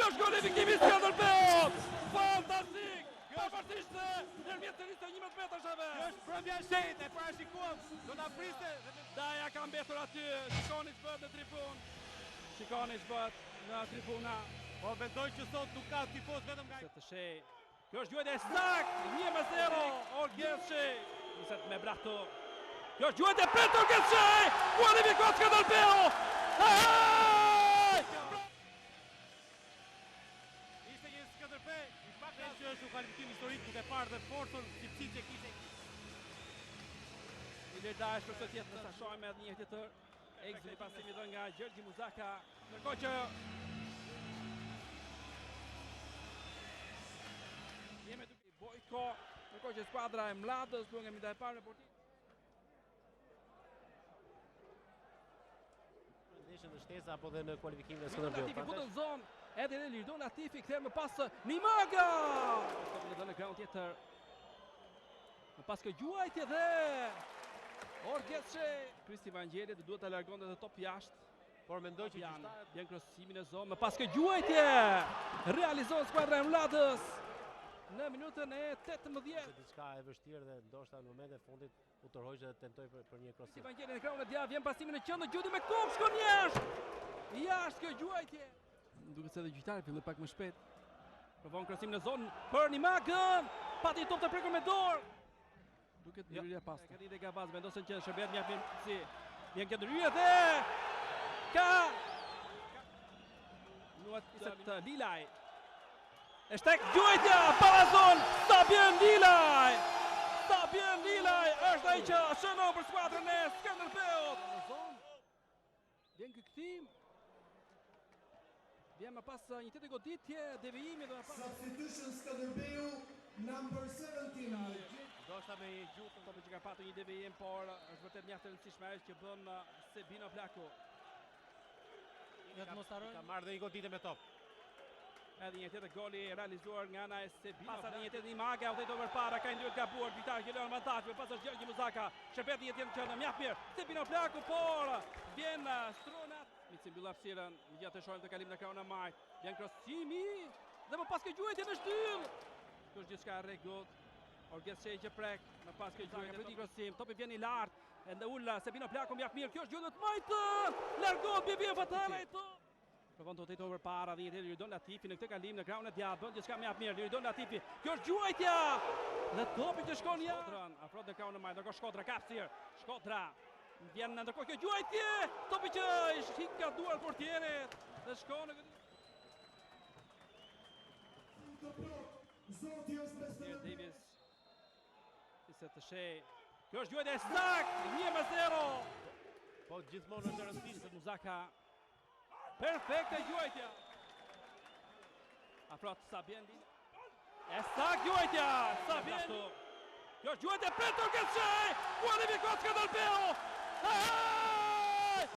Kjo është kualifikimi i Skënderbeut! Fantastik! Pavarësisht se ndërmjet serisë së 11 metrëshave. Kjo është mbrëmja e shenjtë, e parashikuam, do ta priste dhe Daja ka mbetur aty, shikoni ç'bëhet në tribunë. Shikoni ç'bëhet në tribuna. Po mendoj që sot nuk ka tifoz vetëm nga Të shej. Kjo është gjuajtje e saktë, 1-0, Orges Shej. Niset me Brahto. Kjo është gjuajtje e prerë Orges Shej. Kualifikohet Skënderbeu. Hey! Ishte një Skënderbe i pak që është un kualifikim historik duke parë dhe forcën cilësitë që kishte. Ilir Daja për këtë tjetër, sa shohim edhe një tjetër. Ekzit pasimi dhënë nga Gjergji Muzaka. Ndërkohë që jemi duke Bojko, ndërkohë që skuadra e Mladës luan nga minuta e parë me portin. Ndeshjen në shtesa apo dhe në kualifikimin e Skënderbeut. Latifi futet në zonë, edhe edhe Liridon Latifi kthehet më pas Nimaga. Topi në dhënë krahun tjetër. Më pas kjo gjuajtje dhe Orges Shej. Kristi Vangjeli duhet ta largonte dhe top jashtë. Por mendoj që gjyqtarët vjen krosimi në zonë, më pas kjo gjuajtje. Realizon skuadra e Mladës në minutën e 18. Diçka e vështirë dhe ndoshta në momentet e fundit u tërhoq dhe tentoi për, për një krosim. Kristi Vangjeli në krahun e djathtë, vjen pasimi në qendër, gjuajtje me kokë, shkon jashtë. Jashtë kjo gjuajtje. Duket se edhe gjyqtari filloi pak më shpejt. Provon krosim në zonë për Nimagën. Pati top të prekur me dorë. Duket jo. ndërhyrja pas. Ka ditë Gavaz vendosen që shërbehet mjaft mirë si. Vjen kjo ndërhyrje dhe ka Nuat të Lilaj. E shtek gjuajtja, barazon Sabien Lilaj. Sabien Lilaj është ai që shënon për skuadrën e Skënderbeut. Në zonë. Vjen ky kthim. Vjen më pas një tjetër goditje, devijimi dhe më pas Substitution Skënderbeu number 17. Ndoshta me një gjuhë të topi që ka patur një devijim, por është vërtet mjaft e rëndësishme ajo që bën Sebino Plaku. Jo të mos harrojmë. Ka marrë dhe një goditje me top. Edhe një tjetër goli realizuar nga ana e Sebino. Pas edhe një tjetër Nimaga, u drejtua përpara, ka një gabuar, gjyqtari që lënë avantazh, më pas është Gjergji Muzaka. Shërbet një tjetër qendër, mjaft mirë. Sebino Plaku, por vjen Stronat. Mici mbyll hapësirën, megjithatë shohim të kalim në krahun e majtë. Vjen krosimi dhe më pas kjo gjuajtje në shtyllë. Kjo është gjithçka e rregullt. Orges Shej që prek, më pas kjo gjuajtje për një krosim, topi vjen i lartë. E ndë ulla, Sebino Plaku mjaft mirë, kjo është gjuajtje të majtë. Largohet Bibien Fatale. Provon të tejtë përpara dhe një tjetër Liridon Latifi në këtë kalim në krahun e djathtë, bën gjithçka mjaft mirë Liridon Latifi. Kjo është gjuajtja. Dhe topi që shkon jashtë. Shkodrën, afrohet në krahun e majtë, ndërkohë Shkodra ka hapësirë. Shkodra vjen në ndërkohë kjo gjuajtje. Topi që i shkik nga duart portierit dhe shkon në këtë Zoti është me Davis. Ishte të shej. Kjo është gjuajtja e saktë, 1-0. Po gjithmonë është e rëndësishme Muzaka. Perfekte gjuajtja. Afrot Sabien Lila. E saktë gjuajtja, Sabien. Kjo është gjuajtja për Orges Shej. Kualifikohet Skënderbeu.